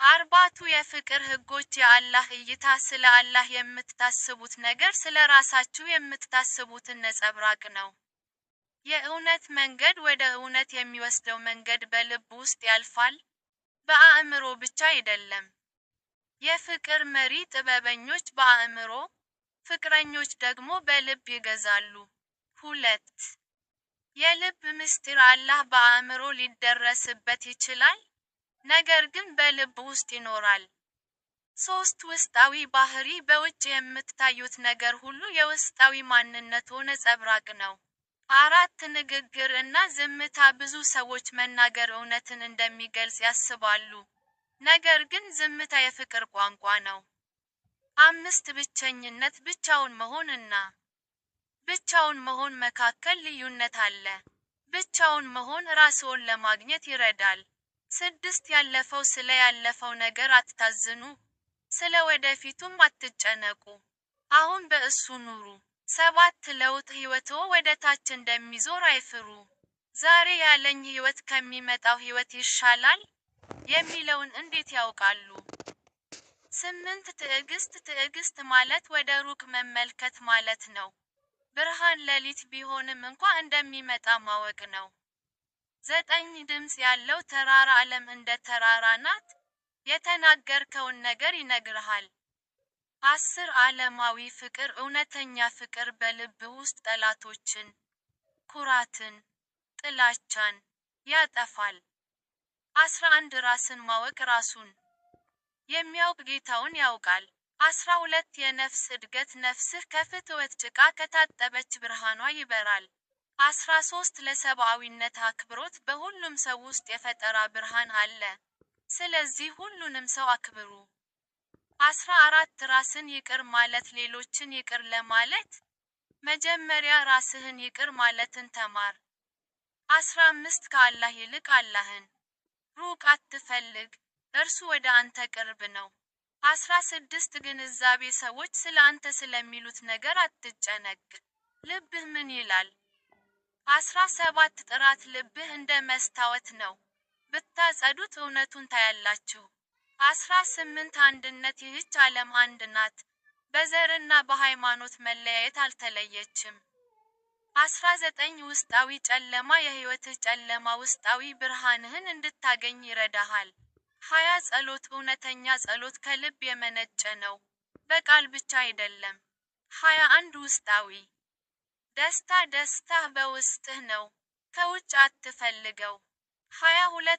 አርባቱ የፍቅር ሕጎች የአላህ እይታ ስለ አላህ የምታስቡት ነገር ስለ ራሳችሁ የምታስቡትን ነጸብራቅ ነው። የእውነት መንገድ ወደ እውነት የሚወስደው መንገድ በልብ ውስጥ ያልፋል፣ በአእምሮ ብቻ አይደለም። የፍቅር መሪ ጥበበኞች በአእምሮ፣ ፍቅረኞች ደግሞ በልብ ይገዛሉ። 2. የልብ ምስጢር አላህ በአእምሮ ሊደረስበት ይችላል፣ ነገር ግን በልብ ውስጥ ይኖራል። 3. ውስጣዊ ባህሪ በውጭ የምታዩት ነገር ሁሉ የውስጣዊ ማንነትዎ ነጸብራቅ ነው። 4. ንግግር እና ዝምታ ብዙ ሰዎች መናገር እውነትን እንደሚገልጽ ያስባሉ፣ ነገር ግን ዝምታ የፍቅር ቋንቋ ነው። 5. ብቸኝነት ብቻውን መሆን እና ብቻውን መሆን መካከል ልዩነት አለ። ብቻውን መሆን ራስዎን ለማግኘት ይረዳል። 6. ያለፈው ስለ ያለፈው ነገር አትታዝኑ፣ ስለ ወደፊቱም አትጨነቁ። አሁን በእሱ ኑሩ። 7. ለውጥ ሕይወትዎ ወደ ታች እንደሚዞር አይፍሩ። ዛሬ ያለኝ ሕይወት ከሚመጣው ሕይወት ይሻላል? የሚለውን እንዴት ያውቃሉ? 8. ትዕግስት ትዕግስት ማለት ወደ ሩቅ መመልከት ማለት ነው። ብርሃን ሌሊት ቢሆንም እንኳ እንደሚመጣ ማወቅ ነው። 9. ድምፅ ያለው ተራራ ዓለም እንደ ተራራ ናት፣ የተናገርከውን ነገር ይነግርሃል። 10. ዓለማዊ ፍቅር እውነተኛ ፍቅር በልብህ ውስጥ ጠላቶችን፣ ኩራትን፣ ጥላቻን ያጠፋል። 11. ራስን ማወቅ ራሱን የሚያውቅ ጌታውን ያውቃል። 12. የነፍስ እድገት ነፍስህ ከፍትወት ጭቃ ከታጠበች ብርሃኗ ይበራል። 13. ለሰብአዊነት አክብሮት በሁሉም ሰው ውስጥ የፈጠራ ብርሃን አለ፣ ስለዚህ ሁሉንም ሰው አክብሩ። 14. ራስን ይቅር ማለት ሌሎችን ይቅር ለማለት፣ መጀመሪያ ራስህን ይቅር ማለትን ተማር። 15. ከአላህ ይልቅ አላህን ሩቅ አትፈልግ፣ እርሱ ወደ አንተ ቅርብ ነው። 16. ግንዛቤ ሰዎች ስለ አንተ ስለሚሉት ነገር አትጨነቅ። ልብህ ምን ይላል? 17. ጥራት ልብህ እንደ መስታወት ነው፣ ብታጸዱት እውነቱን ታያላችሁ። 18. አንድነት ይህች ዓለም አንድ ናት፣ በዘርና በሃይማኖት መለያየት አልተለየችም። 19. ውስጣዊ ጨለማ የሕይወትህ ጨለማ ውስጣዊ ብርሃንህን እንድታገኝ ይረዳሃል። 20. ጸሎት እውነተኛ ጸሎት ከልብ የመነጨ ነው፣ በቃል ብቻ አይደለም። 21. ውስጣዊ ደስታ ደስታህ በውስጥህ ነው፣ ከውጭ አትፈልገው። 22.